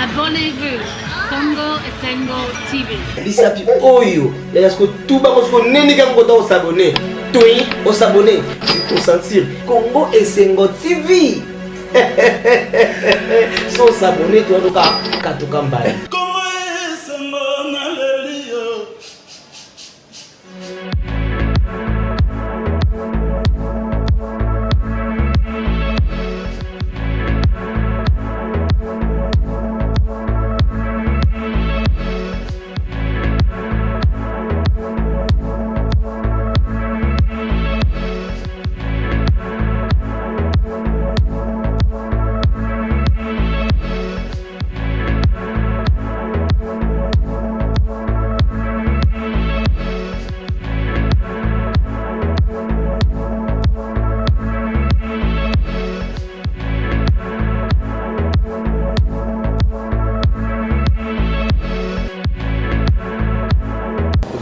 Abonnez-vous. Congo Esengo TV. Bisapi oyo yaya siko tuba ko siko nini ka kota osabone toi osabone osentir Congo Esengo TV so osabone toi toka katuka mbala. Congo Esengo naleli yo.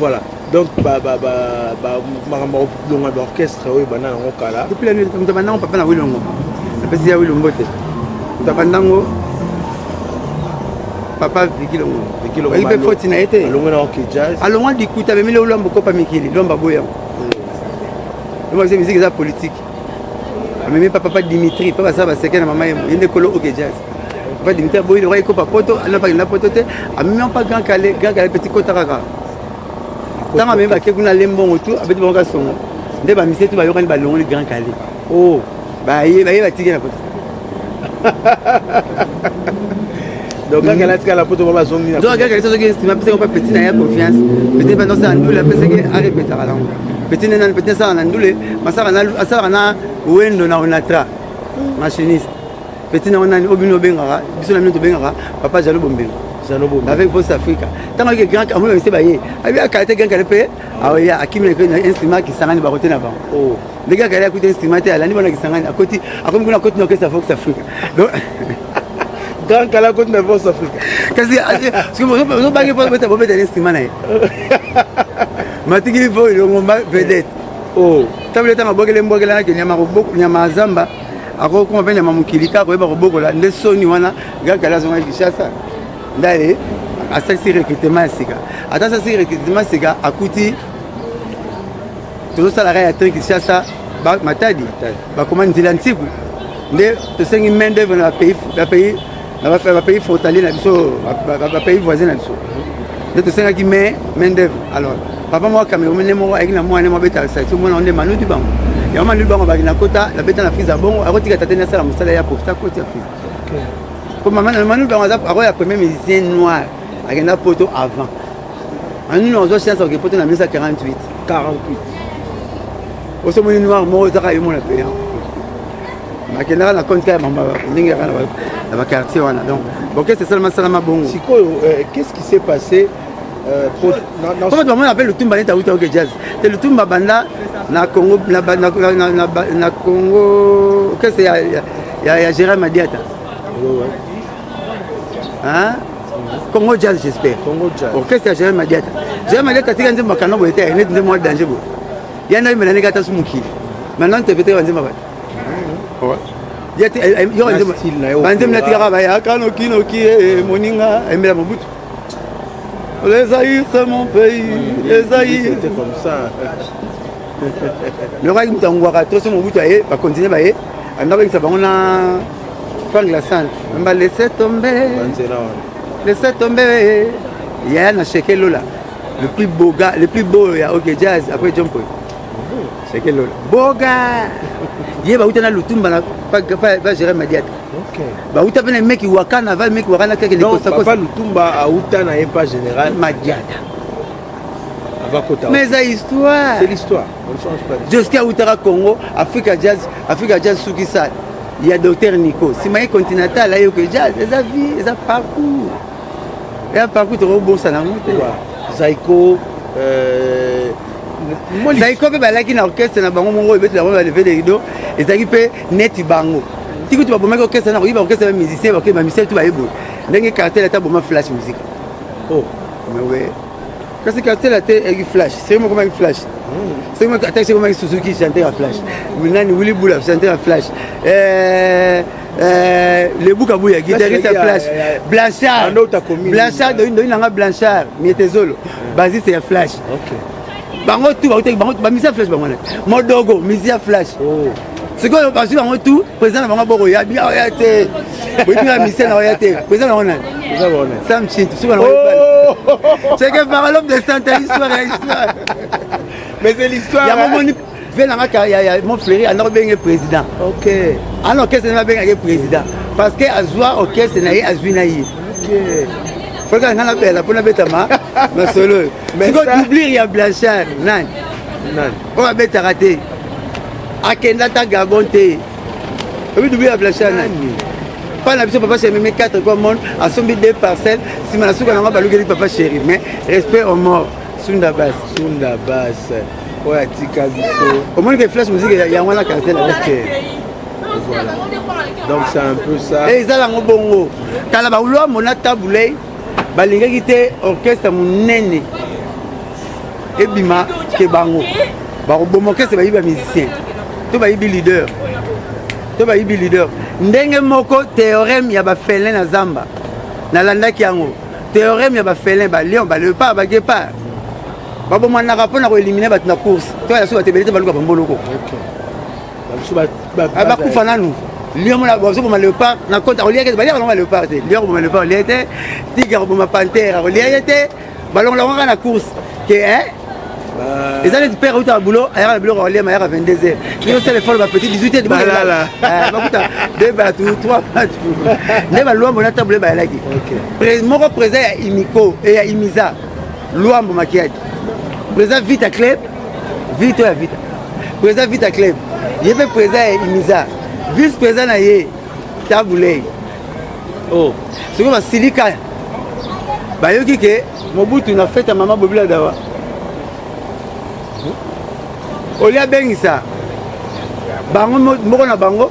Voilà, donc ba ba ba ba makambo kolonga ba orchestre oyo banda yango kala. Depuis la nuit, moto abanda yango papa na Wilongo. Napesi ya Wilongo te. Moto abanda yango papa Vicky Longo. Vicky Longo Oyebi mpe foti na ye te. Alongwe na OK Jazz. Alongwa likuta amemi leo Lwambo kopa mikili, Lwambo aboya yango. Lwambo aza musique eza politique. Amemi pa papa Dimitri, papa basala baseke na mama yemo, ye nde kolo OK Jazz. Papa Dimitri aboyi lokola ekopa poto, alona pa kenda poto te, amemi pa Grand Kallé, Grand Kallé petit kota kaka. Ntango amemi bake kuna lembongo tout, abeti bango kasongo. Nde ba musiciens tout bayokani balongoli Grand Kallé. Oh, baye baye batiki na poto. Donc kaka natikala poto ba bazongi na. Donc kaka soki instrument apesaki pa petit na ya confiance. Petit ba nosala ndule apesaki arepetaka nango. Petit na nani petit asalaka na ndule, asalaka na asalaka na wendo na Onatra. Machiniste. Petit na nani obino obengaka, biso na bino tobengaka papa Jalo Bombenga. Jalo Bombenga. Avec Voice Africa. Tango ke grand amona mise baye. Abi akala te grand kale pe aoya akimi na instrument kisangani bakote na bango. Oh. Ndenge akala akuti instrument te alandi bana kisangani akoti akomi kuna akoti na orchestre Vox Africa. Donc Grand Kala akoti na Vox Africa. Kasi ozobangi mpo bobeta bobeta instrument na ye. Matikili fo elongomba vedette. Oh. Ntango ntango abwakele mbwakela nake nyama nyama ya zamba akokoma mpe nyama mokili kaka koyeba kobokola nde soni wana Grand Kala azongaki Kinshasa ndaye asalisi recrutement ya sika ata asalisi recrutement ya sika akuti tozosalaka ya train Kinshasa Matadi bakoma nzela ntiku nde tosengi main d'œuvre na bapays na pays na bapays frontalier na biso bapays voisin na biso nde tosengaki main main d'œuvre. Alors papa moko Cameroun nde moko ayaki na mwana moko abetaka saxo, mwana nde Manu Dibango. Yango Manu Dibango abaki na kota nabeta na frise ya bongo akotika tata nde asala mosala ya profita koti ya frise po mama Manu Dibango aza akoya premier musicien noir akenda poto avant. Manu azwa chance akoke poto na 1948 48 osomoni noir moko ezaka yo mona payant bakendaka na compte kaka mamba ndenge yaka na baquartier wana. Donc orchestre esalama salama bongo. Sikoyo qu'est-ce qui s'est passé po bamona mpe Lutumba neti awuta OK Jazz te. Lutumba banda na Congo na Congo orchestre ya Gérard Madiata. Hein? Congo Jazz, j'espère. Congo Jazz. Orchestre ya Gérard Madiata. Gérard Madiata atika nzembo makano boye te, neti nzembo mwa danger boye. Ya na yembela ndenge ata su mokili. Maintenant interpréter ba nzembo bato. Banzembo natikaka bayaka noki noki moninga ayembela Mobutu. Les Zaïre, c'est mon pays. Les Zaïre. C'était comme ça. Lokaki moto angwaka to so Mobutu aye bakontinue baye anda bakisa bango na Frank Lassan ba laisse tomber, laisse tomber yaya na Sheke Lola, le plus beau gars, le plus beau ya OK Jazz après John Paul. Sheke Lola boga ye bauta na Lutumba na pa Gérard Madiata. Bauta mpe na meki wakana va meki wakana keke. Papa Lutumba auta na ye pa général Madiata. Ava kota. Mais eza histoire. C'est l'histoire, on ne change pas. Joski autaka Congo Africa Jazz, Africa Jazz sukisa ya docteur Nico nsima ye continental aye OK Jazz. Eza vie, eza parcours, eza parcours, tokobosana yango te. Zaiko Zaiko mpe balaki na orchestre na bango moko ebetela bango balever de rideau, ezalaki mpe neti bango ti kutu babomaki orchestre na koyiba orchestre ya musicien bake bamusicien tu baye boye ndenge cartel ata boma flash musique. Oh. Mais ouais. Kasi quartier latin eyaki flash, seri moko maki flash. Seri moko ata seri maki Suzuki chanteur ya flash. Nani Willy Bula chanteur ya flash. Euh euh Lebu Kabuya guitariste ya flash. Blanchard. Blanchard doyi nanga Blanchard Mietezolo. Basiste ya flash. OK. Bango tout bautaki bango ba misia flash bango wana. Modogo misia flash. Oh. Sikoyo bazwi bango tout président na bango boko ya bi oya te. Boyebi nga misia na oya te. Président na bango nani? Sam Tshintu suka na oh! C'est que par l'homme de sainte histoire ya histoire. Mais c'est l'histoire. Yango moni ve na nga ya ya mon frère ana obenge président. OK. Ana orchestre na benga ye président parce que azwa orchestre na ye azwi na ye. OK. Faut que nga na bela pona betama masolo. Siko doublure ya Blanchard nani? Nani? Oyo abetaka te. Akenda ata Gabon te. Oyebi doublure ya Blanchard nani? Pa na biso papa chéri meme 4 quoi monde asombi deux parcelles nsima na suka nango balukeli papa chéri mais respect au mort Sunda Bass. Sunda Bass oyo atika biso. Omoni ke flash musique yango wana quartier na. Ok. Voilà. Donc c'est un peu ça. Et ezala yango bongo. Kala ba Luambo na Tabu Ley balingaki te orchestre monene ebima ke bango. Bakoboma orchestre bayibi ba musicien to bayibi leader. To bayibi leader. Ndenge moko théorème ya ba félin na zamba. Nalandaki yango. Théorème ya ba félin, ba lion, ba léopard, ba guépard. Babomanaka mpona ko éliminer bato na course. To ya so bato ebele te baluka bamboloko. Bakufa nanu. Lion mona bazoboma léopard na compte akolia te, baliaka bango ba léopard te. Lion akoboma léopard akolia te, tigre akoboma panthère akolia ye te. Balongola bango kaka na course ke hein. Eza neti père auta na boulot ayaka na biloko akolia mayaka 22 heures. Bino sala effort ba petit 18 heures Balala. Bakuta deux bato trois bato nde ba Luambo na table bayalaki. Moko président ya Imiko et ya Imiza Luambo Makiadi. Président Vita Club, Vita ya Vita. Président Vita Club, ye mpe président ya Imiza. Vice président na ye Tabu Ley. Oh. Soki basilika bayoki ke Mobutu na fête ya mama Bobila Dawa. Olie abengisa bango moko na bango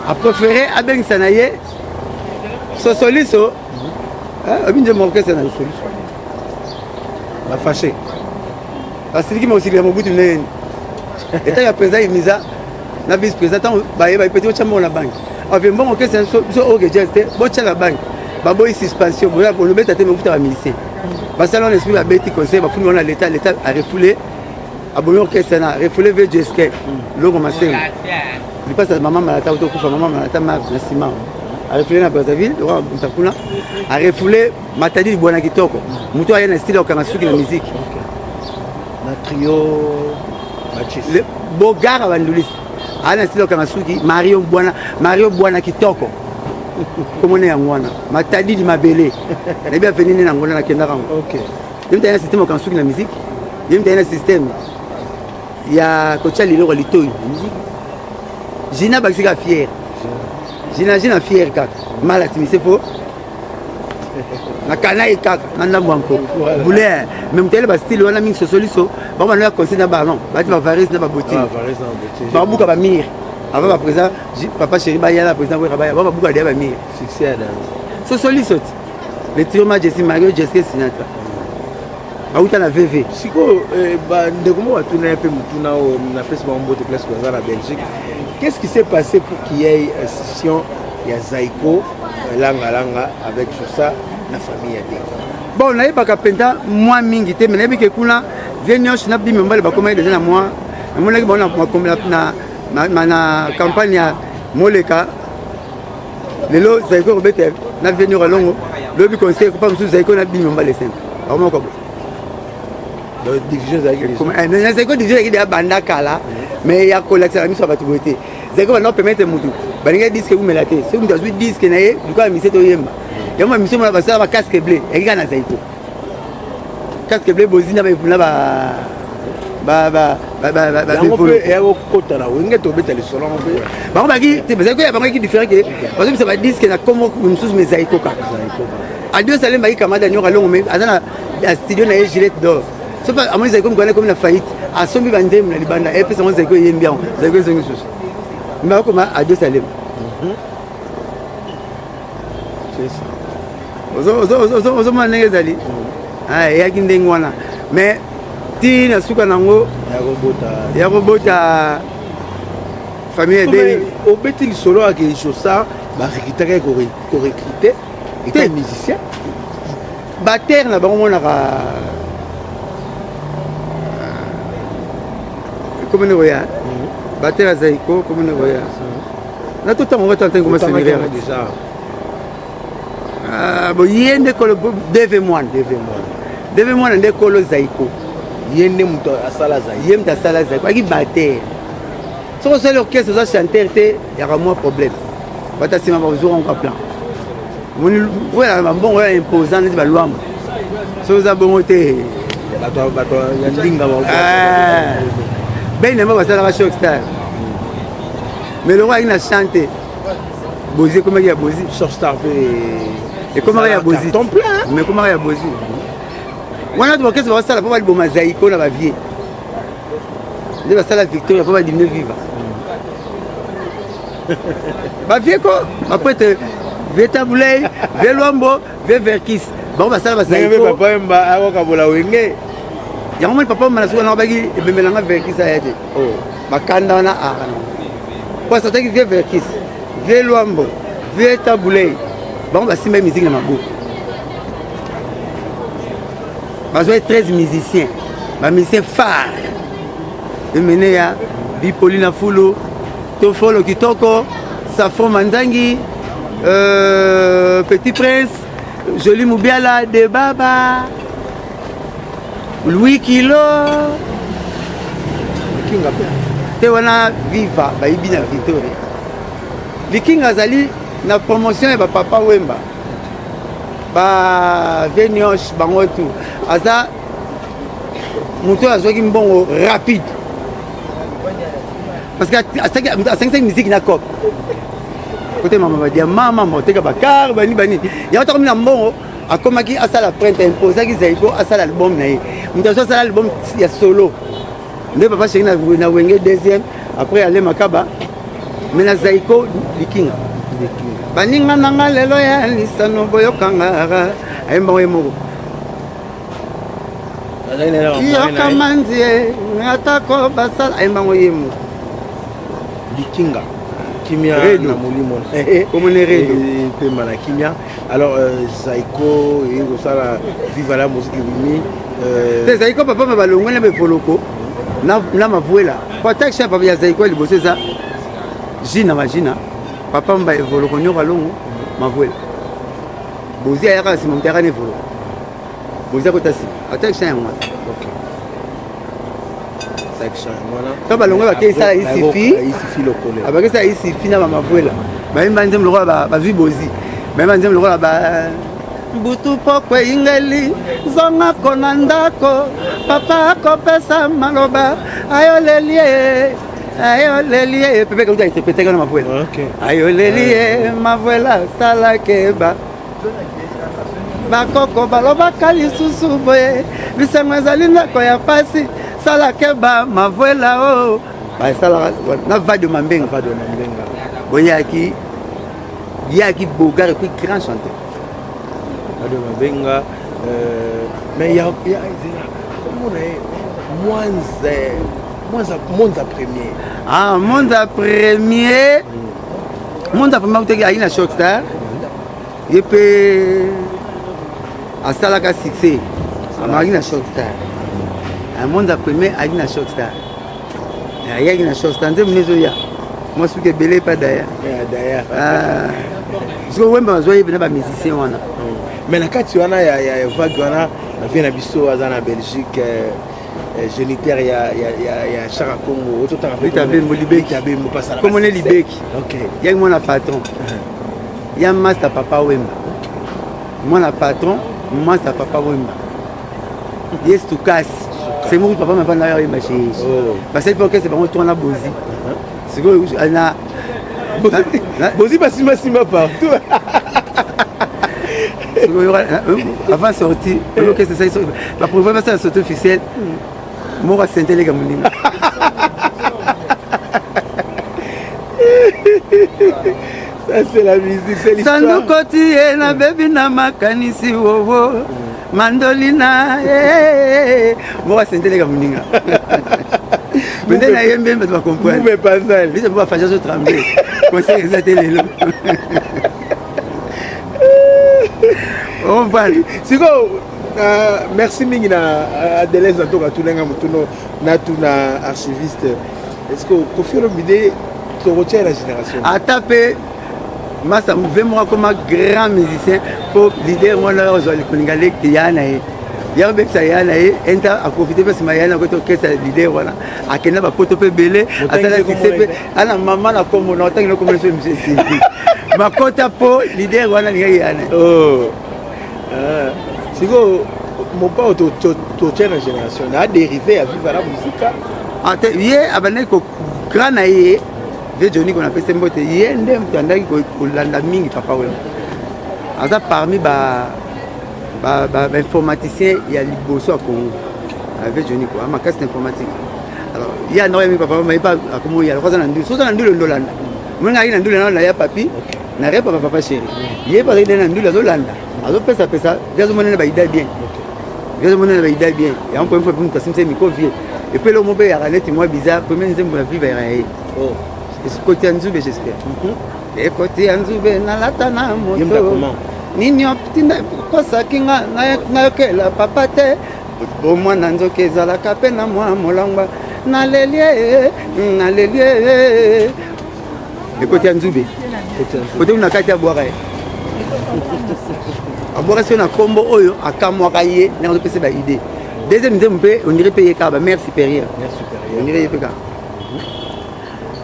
a préféré abengisa na ye Sosoliso. Obi nde orchestre na Sosoliso. Ba fâché. Basiliki mosikili ya Mobutu ndenge nini? Eta ya président Imiza na vice président ntango baye baye petit botya mbongo na banque. Ave mbongo orchestre na biso oke jazz te botya na banque. Baboyi suspension boya bolobeta te mefuta ba musicien. Basala wana esprit babeti conseil bafundi wana l'état l'état a refoulé abomi orchestre na refoulé VJSK longo masengo. Lipasa mama malata otokufa mama malata marche na ciment. A refoulé na Brazzaville lokola mutakuna a refoulé Matadi libwana kitoko. Mutu aya na style okanga suki na musique. Na trio Machis. Le Bogara bandulisi. Aya na style okanga suki Mario Bwana Mario Bwana kitoko. Komona yango wana. Matadi di mabele. Nayebi avenir nini yango na kendaka yango. OK. Ye mutu aya na système okanga suki na musique. Ye mutu aya na système ya kotia liloko litoi na musique. Gina bakisika fier. Gina Gina fier kaka. Malati mise fo na kanayi kaka na ndambo ya nkoko boulin mais moto ayele bastyle wana mingi sosoliso bango banoya conseil na ballon bati bavarise na babotine babuka bamire avant ba président papa chéri baya na président wera baya bango babuka deya bamire succès ya danse sosoliso ti le trio majesty Mario Jessica Sinatra bauta na VV sikoyo bandeko moko batuna ye mpe motuna oyo napesi bango mbote place baza na Belgique. Qu'est-ce qui s'est passé pour qu'il y ait scission ya Zaiko Langa Langa avec Susa na famille ya Deko? Bon, nayebaka mpenza mwa mingi te, mais nayebi ke kuna vie nyonso na bimi mobali bakomaki deja na mwa namonaki bango na campagne ya Moleka. Lelo Zaiko ekobeta na vie nyonso alongo lobi conseil ekopa mosusu Zaiko na bimi mobali simple bakoma kobo. Donc division ezalaki déjà. Na Zaiko division ezalaki deja banda kala, mais ya kolakisa na miso ya bato boye te. Zaiko banda permettre mutu balingi disque eumela te, soki mutu azwi disque na ye luka ya mise toyemba yango ba mission mona basala ba casque bleu eyaki kaka na Zaiko. Casque bleu bozi na ba ba ba ba ba ba ba yango mpe eya kokota na wenge tobeta lisolo yango mpe bango baki te Zaiko ya bango eki différent ke bazobisa ba disque na kombo mosusu mais Zaiko kaka. Adios Alemba ki camarade ya Nyoka Longo mais aza na studio na ye Gillette d'or. Soki amoni Zaiko mokana ekomi na faillite, asombi ba nzembo na libanda, epesa yango Zaiko eyembi yango, Zaiko ezongi susu. Mais akoma Adios Alemba. C'est ça. Ozomona ndenge ezali eyaki ndenge wana. Mais ti na suka nango ya kobota famille ebeli. Obeti lisolo yake Jossart barekritaka ye korekrite etant musicien. Batere na bango monaka komene koya batere ya Zaiko komene koya na totango ngo tantangi koma séminaire déjà. Bo ye nde kolo DV mwana, DV mwana nde kolo Zaiko. Ye nde moto asala Zaiko. Ye moto asala Zaiko, aki batere. Soki osali orchestre, oza chanteur te, yaka mwa problème. Bato nsima bakozwaka ngo plan omoni oyala bambongo ya imposant neti balwambo. Soki oza bongo te, bato ya ndinga. Beni yango basalaka Choc Star, mais longo ayaki na chante Bozi, ekomaki ya Bozi. Choc Star mpe ekomaka ya Bozi, mais ekomaka ya Bozi wana. To orchestre bakosala mpo baliboma Zaiko na bavie nde basala Victoria mpo badimine Viva. Bavie ko baprêtre vie Tabulei, vie Lwambo, vie Verkis, bango basala bazaiko. Papa Wemba akokabola Wenge. Yango moni papa Wemba na suka nanga baki ebembelanga Verkis aya te. Bakanda wana aka nango po asataki vie Verkis, vie Lwambo, vie Tabulei, bango basimba musique na maboko. Bazwaki 13 musiciens, bamusicien phare emene ya Bipoli na Fulu, Tofolo Kitoko, Safron Manzangi, Petit Prince, Joli Mubiala de Baba, Louis Kilo. Likinga mpe? Te, wana Viva bayibi na Victoria. Likinga azali na promotion ya bapapa Wemba, ba Venioche, bango tu. Aza moto oyo azwaki mbongo rapide parce que asangisaki musique na cop kote mama badiama, mama oteka bakar bani bani. Yango takomi na mbongo, akomaki asala printe, imposaki Zaiko asala album na ye. Moto azo asala album ya solo nde Papa Chéri na Wenge deuxième après Ale Makaba. Mais na Zaiko, Likinga, baninga nanga lelo ya lisano boyokanga, ayembango ye moko. Yoka manzie atako basala, ayembango ye moko. Likinga, kimia na molimo. Komone Redo. Pemba na kimia. Alors Zaiko eye kosala Viva la Musique ebimi. Te, Zaiko papa ma balongwe na bevoloko na Mavuela po attaque ya papa ya Zaiko ya liboso eza Jina Majina, papa mba Evoloko, nyoka longo, Mavuela. Bozi ayaka na nsima, moto ayaka na Evoloko, Bozi akota nsima, attaque yango wana. To balongwe bakei sala Isifi, abaki sala Isifi na bamavuela, bayemba nzembo lokola bazwi Bozi, bayemba nzembo lokola ba butu pokwe ingeli zongako na ndako, papa akopesa maloba ayoleli ye, ayoleli ye. Pepe kauta interprétaki wana Mavuela, ayoleli ye Mavuela asalakeba. Bakoko balobaka lisusu boye: bisango ezali ndako ya pasi, salakeba Mavuela. O basalaka na Vado Mambenga. Vado Mambenga. Boyaki yaki Bogar et puis grand chanteur. Vado Mambenga, mais ya ya comment na ye Mwanza, Mwanza, Monza premier. Ah, Monza premier, Monza premier akutaki ayi na Choc Star. Ye mpe asalaka succès, amaki na Choc Star. Monza premier ayaki na Choc Star, ayaki na Choc Star. Nzembo ezoya mwa suki ebele epa daya. Daya. Siko Wemba bazwa ye mpena bamusicien wana. Mais na kati wana ya vague wana, vie na biso aza na Belgique, géniteur ya Chaka Congo. Lita Bembo Libeki, komone Libeki. Yaki mwana patron ya master papa Wemba, mwana patron master papa Wemba. Ye Stukasi c'est moko papa mapa na oyemba chez basali mpe orchestre bango twana Bozi. Sikoyo na Bozi basimbasimba partout. Avant sortie orchestre, baprévoir basala sortie officielle moko asenteleka moninga. Ça, c'est la musique, c'est l'histoire. Sanduko ye na bebi na makanisi wowo mandolina eh. Moko asenteleka moninga mende nayembi bato bacomprendre. Mube Panzali. Biso mpo bafaci azotremble, conseil eza te lelo, comprendre. Sikoyo merci mingi na Adelese na toka tunanga motuno natuna archiviste: est ce que Kofi Olomide tokotia la génération? Ata mpe masa ve moko akoma grand musicien mpo leader wana ozwa kolinga leki ya na ye, ya kobekisa ya na ye, enta aprofite mpe nsima ya na koti orchestre leader wana, akenda bapoto mpe ebele, asala succès mpe ana mama na kombo na otangi na kombo so monsieur esili makota mpo leader wana alingaki ya na ye. Oh. Ah. Sikoyo mopao totia na génération na dérivé ya Viva la Musica? Ah, te, ye abandaki ko grand na ye vie Johnny ko napesi mbote, ye nde moto andaki kolanda mingi papa oyo aza parmi bainformaticien ya liboso ya Congo. Ave Johnny ko amakasi na informatique. Alors ye andaki mingi papa maye mpe akomoya aza na ndulu, soza na ndulu ndolanda moninga ayaki na ndulu na ya papi na repa papa chéri, ye mpe azalaki nde na ndulu, azolanda, azopesapesa vie, azomonana baida bien vie, azomonana baida bien. Yango première fois mpe moto asimisa ye micro vie, et puis eloko moko mpe eyaka neti mwa bizarre, premier nzembo na Viva yaka ya ye, Ekoti ya Nzube, j'espère. Ekoti ya Nzube nalata na Ye moto moto akoma. Nini otinda kosaki nga nayokela papa te, bomwana nzoki ezalaka mpe na mwa molangwa, naleli ye, naleli ye. Ekoti ya Nzube, kote kuna kati abwaka ye, abwaka soki na nkombo oyo akamwaka ye ndenge azopesa ba idée. Deuxième nzembo mpe ondire mpe ye kaka bamère supérieure, ondire ye mpe kaka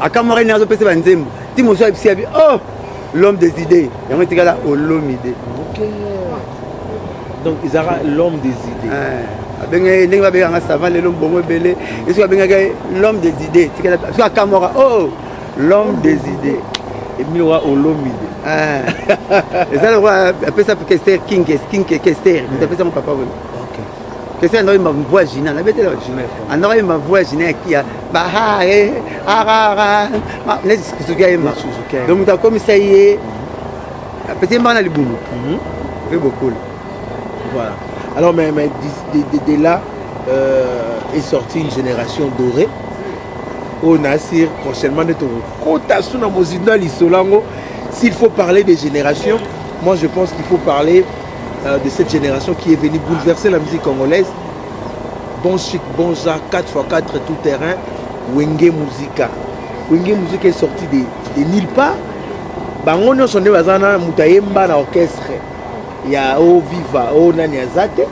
akamwaka ye ndenge azopesa banzembo ti mosu ayebisi yabi: "Oh, l'homme des idées." Yango etikala Olomide. Ok. Donc ezalaka l'homme des idées. Abengaki ndenge babengaka savant lelo, mbongo ebele, esoki abengaki l'homme des idées, tikala soki akamwaka: "Oh, l'homme des idées." Emiwa Olomide. Eza lokola apesa Kester King, King Kester moto apesa mo papa oyo. Kester andaka yemba voix Gina nabetela, andaka yemba voix Gina ya bahare arara neti Suzuki ayemba. Donc moto akomisa ye, apesi ye mbaka na libumu mpe bokolo. Voilà. Alors, mais de là est sortie une génération dorée. Oyo nasir prochainement nde tokokota su na mozindo ya lisolo yango. S'il faut parler des générations, moi je pense qu'il faut parler de cette génération qui est venue bouleverser la musique congolaise. Bon chic, bon genre, 4x4 tout terrain, Wenge Musica. Wenge Musica est sorti de nulle part. Bango nyonso nde baza na moto ayemba na orchestre ya o Viva o nani aza te,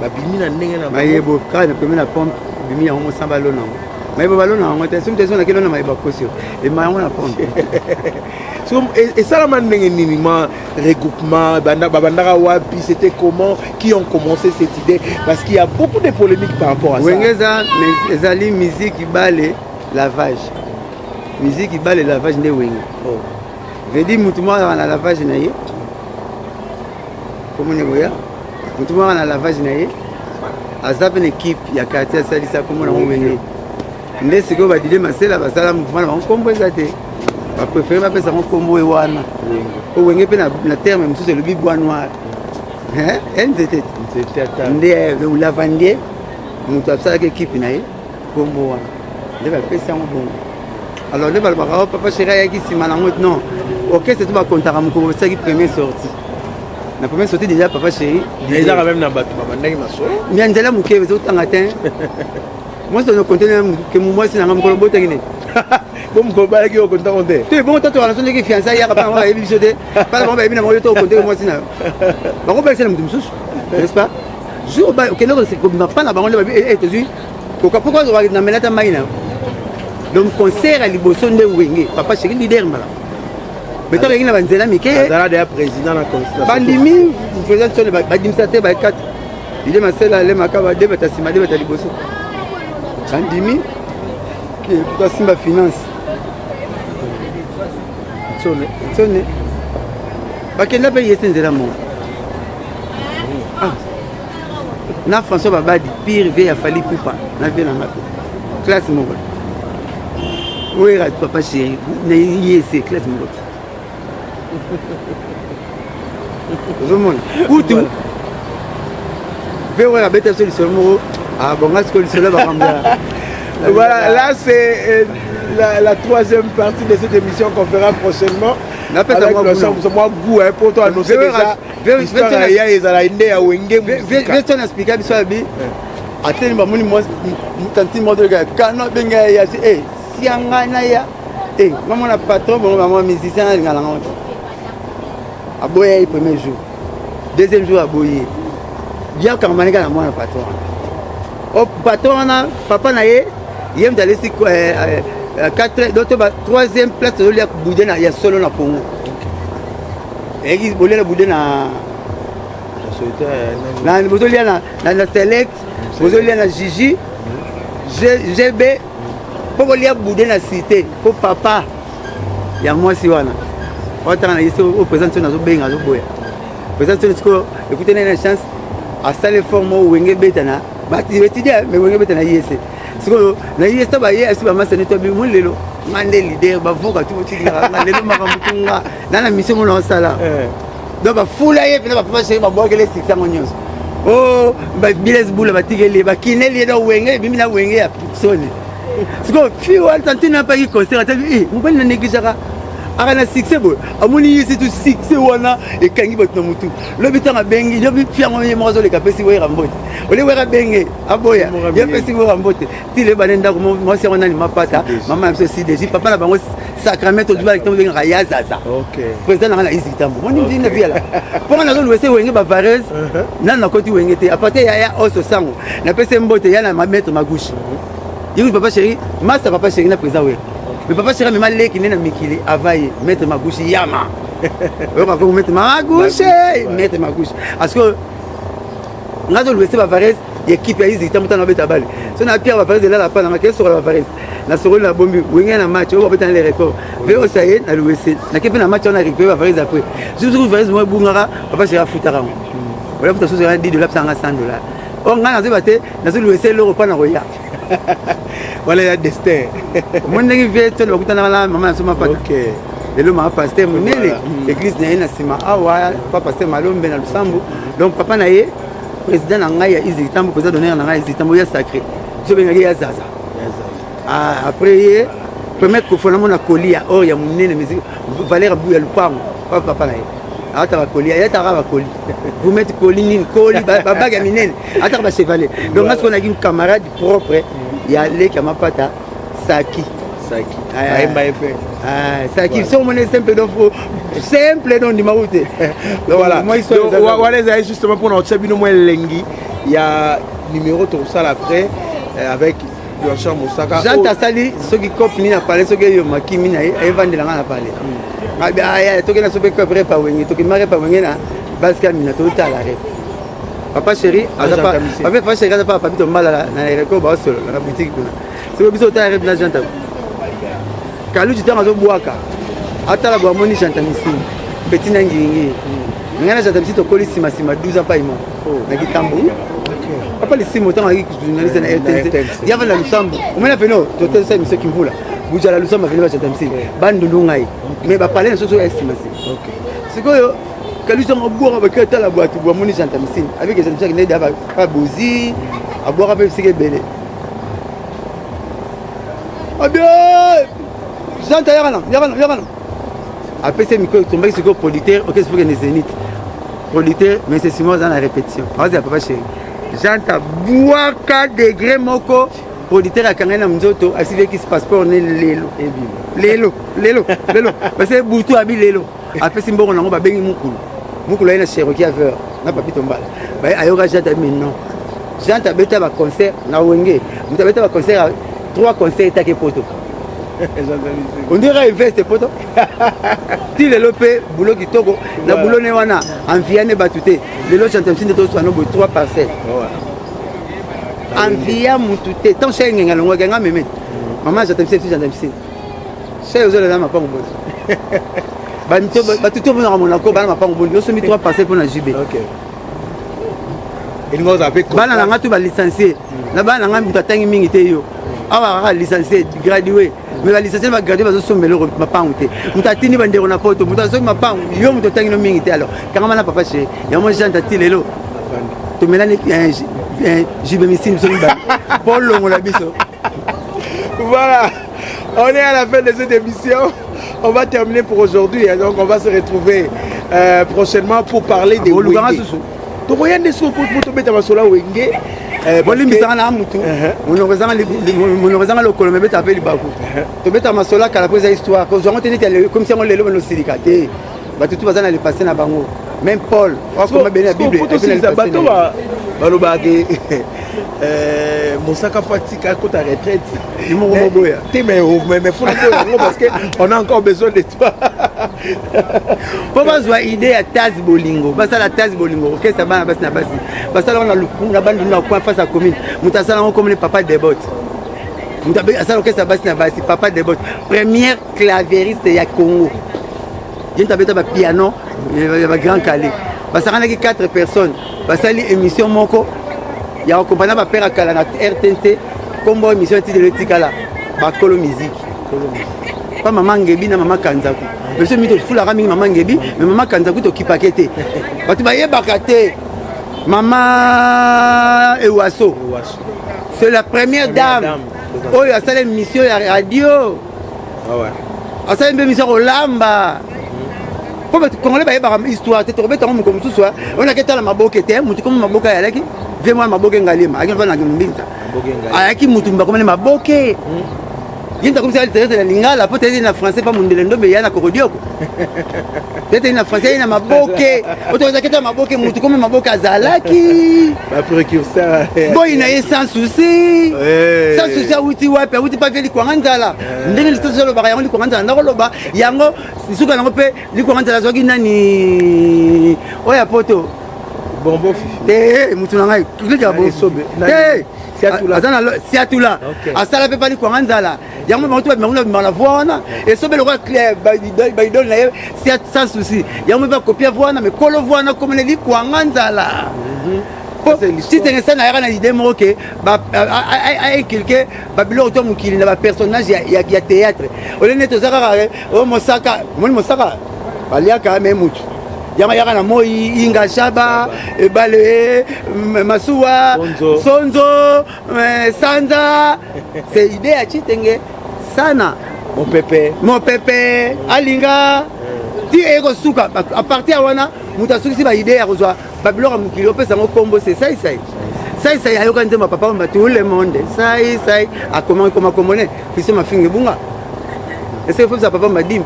babimi na ndenge na bango. Mayebo kaka na pembe na pompe ebimi yango mosamba, alona yango, mayebo balona yango te. Soki te sonaki lona mayebo, akosi yo ema yango na pompe. So, esalama ndenge nini ma regroupement babandaka wapi? C'était comment? Qui ont commencé cette idée? Parce qu'il y a beaucoup de polémiques par rapport à ça. Wenge eza ezali musique bale lavage, musique bale lavage nde Wenge. Oh. Veut dire mutu moko azalaka na lavage na ye, komoni boya, mutu moko na lavage na ye, aza mpe na équipe ya quartier, asalisa kombo nango Wenge. Nde sikoyo badide Masela basala mouvement na bango, kombo eza te, bapréféré bapesa yango kombo e wana po Wenge mpe na terme mosusu elobi bois noir, e nzete. Nzete ata. Nde lavandier moto asalaki équipe na ye, kombo wana nde bapesi yango bongo. Alors nde balobaka: "Oh, papa chéri ayaki nsima nango." Non, orchestre to bakontaka mokolo basalaki première sortie. Na première sortie déjà papa chéri. Ezaka même na bato babandaki masolo. Ya nzela moke ezotanga te, mwasi tozokonte ke mwasi nanga mokolo botaki ne. Bo mokolo balaki okontango te? Te, bongo tatoka na so ndenge fiançailles yaka mpana bango bayebi biso te, mpana bango bayebi na bango, yo to okonte mwasi na yo, bakobakisa na moto mosusu, n'est-ce pas? Jour okende kobima mpa na bango nde babi tozwi koka poko na melata mai na yo. Donc concert ya liboso nde Wenge, papa chéri leader mbala beto akeki na banzela mike. Azala deya président na Bandimi président sone, badimisa te ba4 ile Masela alemaka badebata nsima, debata liboso, bandimi asimba finance. Sone. Sone bakenda mpe yese nzela moko. Ah. Na François Babadi, pire vie ya Fally Ipupa na vie nanga mpe classe moko, oyera papa chéri na yese classe moko. Ozomona kutu vewe abeta biso lisolo moko abonga ah, sikoyo lisolo ya makambo ya Voilà, là c'est euh, la, la troisième partie de cette émission qu'on fera prochainement. Avec le moi goût hein, pour toi annoncer déjà histoire ya ezala nde ya Wenge Musica. Veto na expliquer biso abi ateli bamoni tantine moko toleka kano abenga ya eh sianga na ya eh mamona patron bongo bango musicien alinga nango te aboya ye premier jour, deuxième jour aboyi ye bien kangama kaka na mwana patron wana. O patron wana papa na ye, ye moto alesi 4 donc to ba troisième place tozolia boudin ya solo na Congo. Eyaki bolia na boudin na bozolia na select, bozolia na Gigi GB mpo bolia boudin na cité mpo papa ya mwasi wana otanga na ye soki oyo président soni azobenga azoboya président soni sikoyo ekutani na chance asali effort moko Wenge ebeta na baétudiant mais Wenge ebeta na ISC. Sikoyo na ISC baye asi bamasa neti abi mo lelo nga nde leader bavoka tu botikaka nga lelo makambo tu nga na na mission mona osala. Donc bafula ye mpena bapapa chéri babwakele succès yango nyonso o biles bula batikeli ye bakineli ye donc Wenge ebimi na Wenge ya soni. Sikoyo fi wana tantine apaki concert atabi e mobali na négligeaka aka na succès boye amoni ye surtout succès wana ekangi bato na motu lobi ntango abengi lobi fi yango ye moko azoleka apesi Wera mbote olie Wera abenge aboya ye apesi Wera mbote ti lelo bane ndako mwasi yango nani mapata mama na biso sideji papa na bango Sacramento dubala kitambo bengaka ya zaza président nanga na isi kitambo moni mvi na viala mponga nazoluwese Wenge bavareuse nanu nakoti Wenge te aparte yaya oso sango napesi mbote ya na maître Magushi ye papa chéri masta papa chéri na président Wera. Mais papa chéri amema leki nde na mikili ava ye maître Magushi yama oyoka kongo maître Magushi, maître Magushi parce que nga azoluwese bavareuse ya équipe ya Izi ntango tano abeta bale so na pierre bavareuse elala pa nanga ke sokola bavareuse nasokoli na bombi Wenge na match oyo babeta na le record ve osa ye na luwese nake mpe na match wana récupéré bavareuse après soki vareuse moko ebungaka papa chéri afutaka yango ola futa soso ya 10 dollar pesanga 100 dollar. Oyo ngai nazoyeba te nazoluwese eloko mpa na koya. Wana ya destin. Omoni ndenge vie tolo bakutanaka na mama na biso mapata lelo mama pasteur monene église na ye na nsima awa pa pasteur Malombe na Lusambo. Donc papa na ye président na ngai ya Izi Kitambo, président d'honneur na ngai ya Izi Kitambo ya sacré biso bengaki ya zaza. Ah, après ye premier kofo namona koli ya or ya monene musique valeur ya lupango papa papa na ye ataka koli ayataka bakoli gourmette koli nini koli babague ya minene ataka bachevalier. Donc nga sikoyo naki camarade propre ya leki ya mapata Saki. Saki ayemba ye mpe. Saki soki omoni simple donc simple donc ndima te. Voilà, wana ezali justement mpona kotia bino mwa elengi ya numéro tokosala après avec Blanchard Mosaka. Jean tasali soki cope nini na palais soki eyoma kimi na ye ayevandelanga na palais tokenda so mpe cope repa Wenge tokima repa Wenge na basika mina totala rep papa chéri papa chéri aza pa papi tombala na record baosolola na boutique kuna soki biso otala rep na Jean Kaluji ntango azobwaka atala bo amoni Janta Misini petit na ngiringi ngai na Janta Misini tokoli nsima nsima 12 ans pai moko na Kitambo papa Lisimo ntango ayaki journaliste na RTNC yava na Lusambo omona peno totesa émission Kimvula Bujala Lusambo aveni bajanta Misini bandundu ngai mais bapale na soso ya nsima nsima sikoyo Kaluji ntango abwaka baki atala bwato bwamoni Janta Misini avec Janta Misini akende da pa bozi abwaka mpe bisika ebele abi Janta yakana yakana yakana apesi micro etombaki sikoyo producteur oke soki kende Zénith producteur mais c'est Simon aza na répétition azela papa chéri Janta bwaka degré moko producteur akangai na nzoto asileki passeport ne lelo lelo lelo lelo parce que butu abi lelo apesi mbongo nango babengi mokulu mokulu aye na Cherokee aveur na papi tombala ayoka Janta abi mais non Janta abeta baconcert na Wenge moto abeta baconcert trois concerts etaki poto on dirait investe poto ti lelo mpe bulo kitoko na bulo ne wana enviane bato te lelo Janta Misi nde toswana boye trois parcelles envia mutu te tant shai ngenga longwaki nga meme mama Janta Misi Janta Misi shai ozolela mapango boni bato to omonaka Monaco bana mapango boni osomi trois parcelles mpo na JB. Elingi ozala mpe bana na nga to balicencié na bana na nga moto atangi mingi te yo. Awa kaka licencié, gradué, mais balicencié, bagradué bazosomba eloko mapangu te. Moto atindi bandeko na poto, moto asoki mapangu, yo moto otangi no mingi te. Alors kangama na papa chéri. Yango Jean tati lelo tomelani jubemicine biso mibale mpo olongola biso. Voilà, on est à la fin de cette émission. On va terminer pour aujourd'hui. Donc, on va se retrouver prochainement pour parler des Wenge. Tokoya nde soki po tobeta masolo ya Wenge. Bolimbisanga na mutu, monoko ezanga lokolo, mebeta mpe libaku. Tobeta masolo akala mpo eza histoire. Kozwango te neti komisi yango lelo, banosilika te. Bato tu baza na le passé na bango, même Paul akoma bene ya Bible. Bato balobaka Mosaka faut atika, akota retraite. Moko moboya. Te, mais faut yango parce que on a encore besoin de toi. Mpo bazwa idée ya tase bolingo, basala tase bolingo, orchestre bana basi na basi, basala wana na Bandundu, na coin face ya commune. Moto asala yango komone Papa Debot. Moto asala orchestre basi na basi, Papa Debot, première clavieriste ya Congo. Ye moto abeta bapiano ya bagrand Kallé. Basanganaki 4 personnes, basali émission moko ya kokompana bapere ya kala na RTNC. Kombo émission etidelo etikala Bakolo Miziki, pa mama Ngebi na mama Kanzaku. Biso mingi tofulaka mingi mama Ngebi, mais mama Kanzaku tokipake te, bato bayebaka te. Mama Ewaso, c'est la première dame oyo asala émission ya radio, asali mpe émission kolamba, mpo bato congolais bayebaka histoire te. Tokobetango moko mosusu oyo nake tala maboke te. Motu komo maboke ayalaki vie mwana maboke Ngalema, ayaki na Mbinza, ayaki mutu bakomani maboke. Ye mutu akomisa théâtre na lingala, mpo tete na français pa mondele ndombe ya na kokodioko, tete na français ye na maboke otokozaki ta maboke. Mutu komi maboke azalaki boyi na ye Sans Souci. Sans Souci awuti wapi? Awuti pa vie Likwanga Nzala. Ndenge lisusu alobaka yango Likwanga Nzala, ndakoloba yango suka yango mpe Likwanga Nzala azwaki nani oyo ya poto? Bonbon Fifi. Te, mutu na ngai te, aza na Siatula, asala mpe pa Likwanga Nzala. Yango bango to babima bima na voix wana, esobe lokola baidole na ye Sans Souci. Yango mpe bakopia voix wana, mais kolo voix wana komona Likwanga Nzala. Titengesa na yaka na idée moko ke ainculque babiloko to mokili na bapersonnage ya théâtre. Ole neti oza kaka o Mosaka, omoni Mosaka baliaka me mutu yango yaka na moi inga shaba ebale masuwa sonzo sanza. C'est idée ya Chitenge Sana. Mopepe. Mopepe alinga ti eye kosuka. À partir ya wana, moto asukisi baidée ya kozwa babiloko ya mokili, opesa yango kombo, se Saisai. Saisai ayoka nzembo ya Papa Wemba, tout le monde sai sai, akoma koma kombo ne Fiso Mafinga Ebunga. Est-ce que faut ça Papa Wemba dime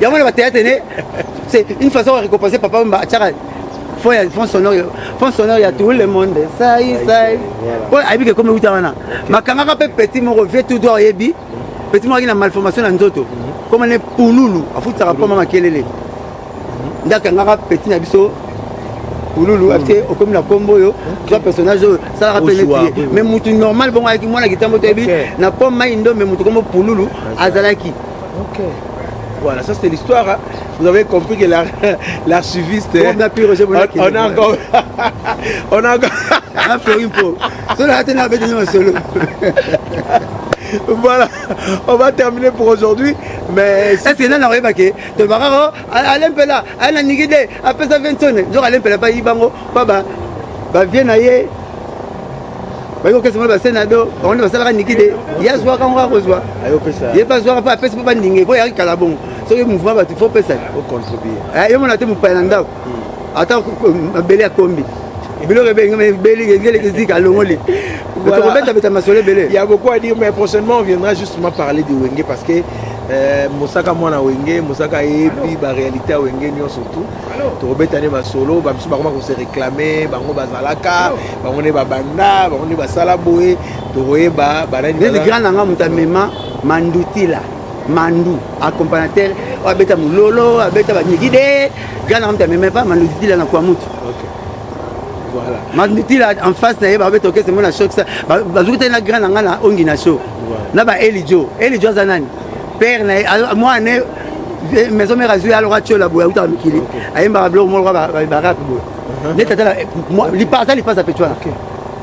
yango na bathéâtre ne? C'est une façon de récompenser Papa Wemba. Atiaka fond sonore, fond sonore ya tout le monde sai sai oyo ayebi ke komi wuta wana. Bakangaka mpe petit moko vie tout droit. Oyebi petit moko aki na malformation na nzoto, koma ne Pululu, afutisaka mpoma makelele. Nde akangaka petit na biso Pululu, atie okomi na kombo oyo, zwa personnage oyo salaka mpe neti ye. Mais mutu normal bongo ayaki mwana kitambo, toyebi na po mai ndombe, mutu kombo Pululu azalaki. Voilà, ça c'est l'histoire. Hein. Vous avez compris que l'archiviste. On a encore. On a encore. Ah, Florimpo. Solo. Voilà, on va terminer pour aujourd'hui. Mais. Est-ce que nana oyebake tolobaka Alain Mpela aya na niki de apesa Vinsone nzoka Alain Mpela bayibango mpa bavie na ye, bayi kokesa mona basenado bango nde basalaka niki de ye azwaka ngo, akozwa ye mpe azwaka mpe apesi mpo bandinge mpo yaki kala bongo. Soki mouvement bato faut pesa yo mona te mopaya na ndako, ata mabele ya kombi, biloko ebeli ezika alongoli, tokobetabeta masolo ebele. Il y a beaucoup à dire, mais prochainement on viendra justement parler de Wenge parce que Mosaka mwana Wenge, Mosaka ayebi baréalité ya Wenge nyonso surtout. Tokobeta nde masolo bamisu bakoma kose réclamer, bango bazalaka, bango nde babanda, bango nde basala boye, tokoyeba banani. Neti grand nanga moto amema Mandutila Mandu, accompagnateur oyo abeta mololo, abeta banyikide. Grand nanga moto amema pa Mandutila na kwa mutu. Voilà. Mandutila en face na ye babeta orchestre mona choc, bazoki te na grand nanga na ongi na show na ba Elijo. Elijo aza nani? Père na ye, mwana ne maison mère azwi aloka tiola boye, autaka mikili, ayembaka biloko moko barap boye nde tata lipasa, lipasa pe wana.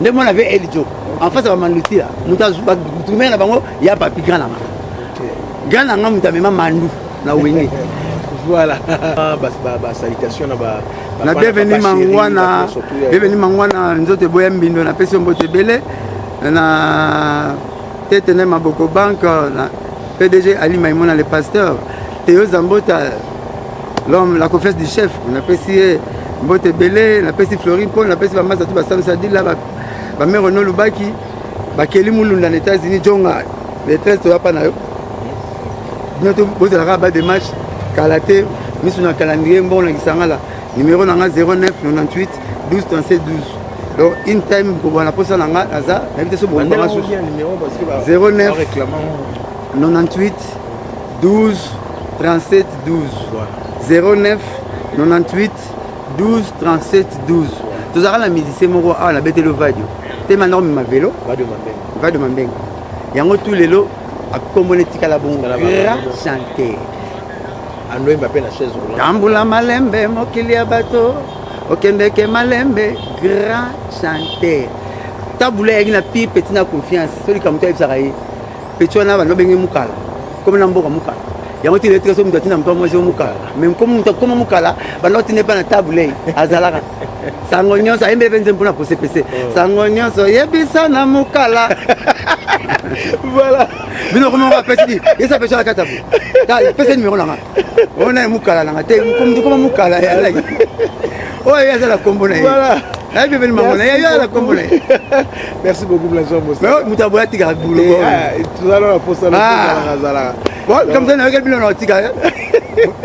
Nde mwana ve Eljo en face ya bamandutila moto atumela na bango ya papi grand na nga grand na nga moto amema mandu na wenge. Voilà, basalutation na ba na bienvenu Mangwana, bienvenu Mangwana, nzoto eboya mbindo, napesi yo mbote ebele na tete na maboko banque na PDG Ali Maimona le pasteur Théo Zambota, l'homme la confiance du chef, napesi ye mbote ebele, napesi Flori Paul, napesi bamasa tu basamisa dila bamere no lubaki bakeli mulunda na États-Unis jonga le 13 toya pa na yo bino to bozalaka ba de match kala te miso na calendrier mbongo na kisangala numéro na nga 09 98 12 37 12. Donc in time kobwana posa na nga naza nayebi te so bokobanga susu 09 98 12 37 12 09 98 12 37 12. Tozalaka na musicien moko awa na betelo vadio te manda komema velo vadio mambenga yango tu lelo akombona etikala bongo grand chanteur. Andoyemba mpe na chaise roulante. Tambula malembe mokili ya bato okendeke malembe grand chanteur. Tabula eyaki na pire petit na confiance so likambo to ayebisaka ye petit wana bando babenge mukala komi na mboka mukala yango tina etika so moto atinda moto mwasi mukala mais komi moto akoma mukala bando atinda epa na tabule azalaka sango nyonso ayembeli mpe nzembo mpona posepese sango nyonso yebisa na mukala. Voilà. Bino komi moko apesi di yesa apesi wana kata bo pesa numéro nanga oyo naye mukala nanga te moto koma mukala alaki oyo ye aza na kombo na ye. Voilà. Nayebi ebeli mango na ye yo aza na kombo na ye. Merci beaucoup, Blanchard Mosaka. Moto aboya atikaka bulo. Tozala na posa azalaka. Bon, comme ça nayokeli bino na otika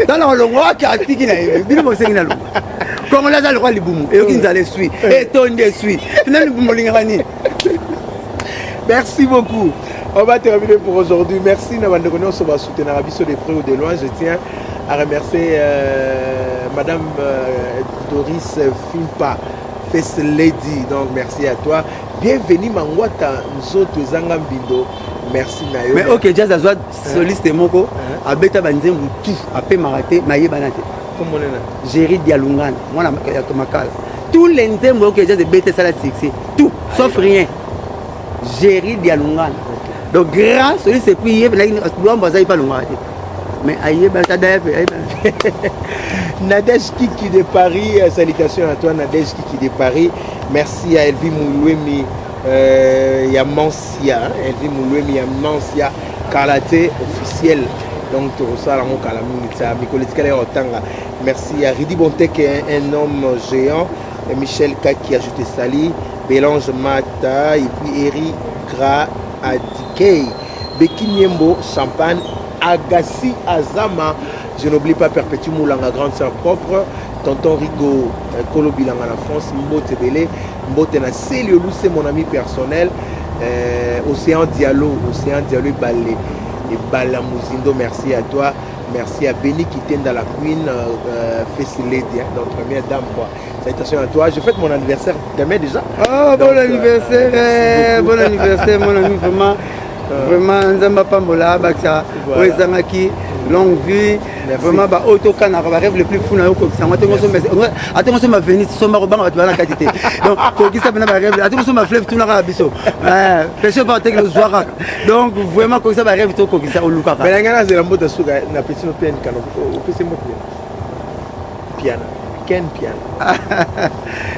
tala olongo ake atiki na ye bino bosengi na longo kongola aza lokwa libumu eyoki nzala esui etondi esui fina libumu olingaka nini. Merci beaucoup. On va terminer pour aujourd'hui. Merci Nabande Nyonso va soutenir Abisso de près ou de loin. Je tiens à remercier Madame Doris Fimpa, First Lady. Donc merci à toi. Bienvenue Mangwata Nzoto Zanga Mbindo. Merci Nayo. Mais OK, Jazz azwa soliste moko abeta banzembo tout apemaka te mayebana te. Comment on est là? Géri Dialungana, mwana ya Makala. Tous les nzembo OK Jazz ebeta sala succès, tout sauf rien. Géri Dialungana. Donc grand soliste et puis yeb la bazali pas longaka te. Mais ayeba ta daya pe ayeba. Nadège Kiki de Paris, salutations à toi Nadège Kiki de Paris. Merci à Elvie Moulouemi Yamansia, Elvie Moulouemi Yamansia Kalate officiel. Donc tosala ngo kala mingi tsa mikolo etikala ya otanga. Merci à Ridi Bontek, un homme géant, et Michel Kaki ajoute Sali, Bélange Mata et puis Eric Gra Adikei, Becky Niembo, Champagne, Agassi Azama, je n'oublie pas Perpétue Moulanga, grande sœur propre, Tonton Rigo, Kolo Bilanga na France, Mbote Belé, Mbote na Célio c'est mon ami personnel, Océan Diallo, Océan Diallo Balé, et Bala Muzindo, merci à toi, merci à Béni Kitenda la Queen, First Lady, hein, donc première dame quoi. Salutations à toi, je fête mon anniversaire demain déjà. Oh, Donc, bon anniversaire, merci beaucoup. bon anniversaire mon ami, vraiment. Vraiment, Nzamba Pambola, Baksa, Voilà. Oezangaki, longue vie. Merci. Vraiment, bah, auto-canard, bah, rêve le plus fou, na yo, kokisa. Moi, tengo somba, atengo somba Venise, somba kobanga bato bana kati te. Donc, kokisa pena ba rêve, atengo somba fleuve, tout na biso. Pêche pas te le zoara. Donc, vraiment, kokisa ba rêve to kokisa olukaka. Mais ngana zela mbota suka na petit no piano kano, opesi mbote. Piano. Ken piano.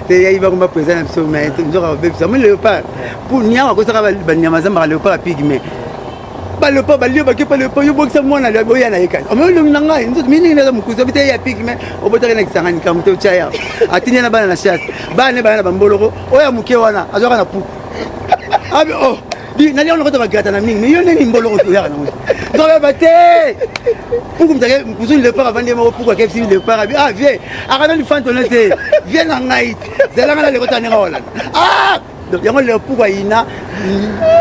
Te yayi bango ba président na biso mais nzoka babebisa moi léopard pour niawa akosaka banyama zambaka léopard apigme baleopard balio bake pa léopard yo bokisa mwana oya na ye kasi omoi olongi na ngai nzoto mingi naza mokusi obi te ya pigme obotaki na kisangani kambo te otya ya atindi na bana na chasse bana ne baya na bamboloko oyo ya moke wana azwaka na puku abi oh di nali yango nakota bagrata na mingi mais yo ndeni mboloko oyaka nango nzoka ba te puku mutake kuzu léopard avandi ye moko puku akebisi léopard abi ah vie akana lifantone te vie na ngai zelanga na lekota ndenge olanda ah donc yango lelo puku ayina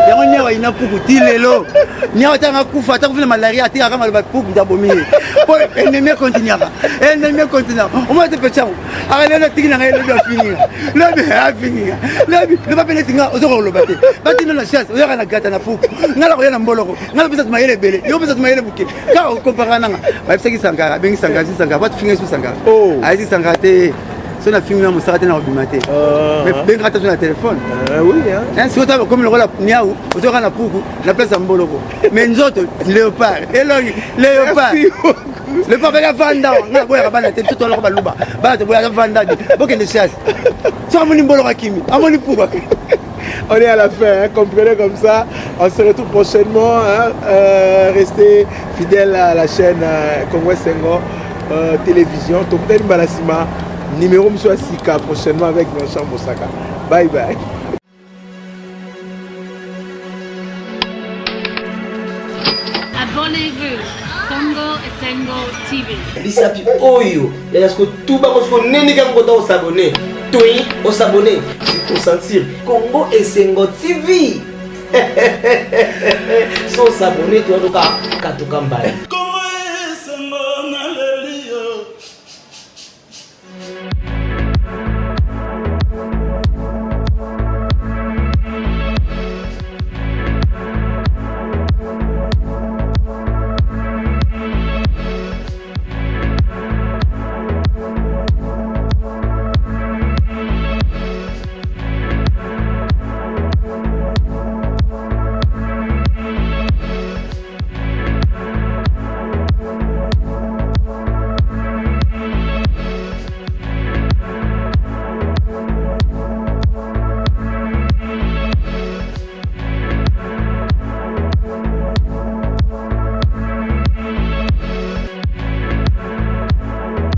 yango niawa ayina puku ti lelo niawa atanga kufa ata kufi na malaria atikaka maloba puku mutu abomi ye po ennemi ekontinuaka ennemi ekontinuaka omona te peti yango aka lelo atiki na ngai lobi afininga lobi afininga lobi loba mpe neti nga ozoka koloba te batina na chasse oyaka na gata na puku nga na koya na mboloko nga napesa tu mayele ebele yo opesa tu mayele moke kaka okompara nanga bayebisaki Sankara abengi Sankara si Sankara po atufinga su Sankara Oh. ayesi Sankara te. Soki nafingi na mosaka te, na kobima te. Mais bengaka ta so na telefone. Sikoyo ta komi lokola niau, ozoka na puku na place ya mboloko, mais nzoto léopard, elongi léopard. Léopard beka vanda, nga boyaka bana te, nzoto aloko baluba bana te, boyaka vanda, bokende chasse. So amoni mboloko akimi, amoni puku akimi. On est à la fin, hein, comprenez comme ça. On se retrouve prochainement. Hein, restez fidèles à la chaîne Congo Esengo Télévision. Tokutani mbala sima, numéro Monsieur Sika prochainement avec Blanchard Mosaka. Bye bye. Abonnez-vous. Congo Esengo TV. Bisapi oyo yaya, siko tubango, siko nini kaka kota osabone toi, osabone, osentir Congo Esengo TV. So osabone, toyatoka katuka mbali.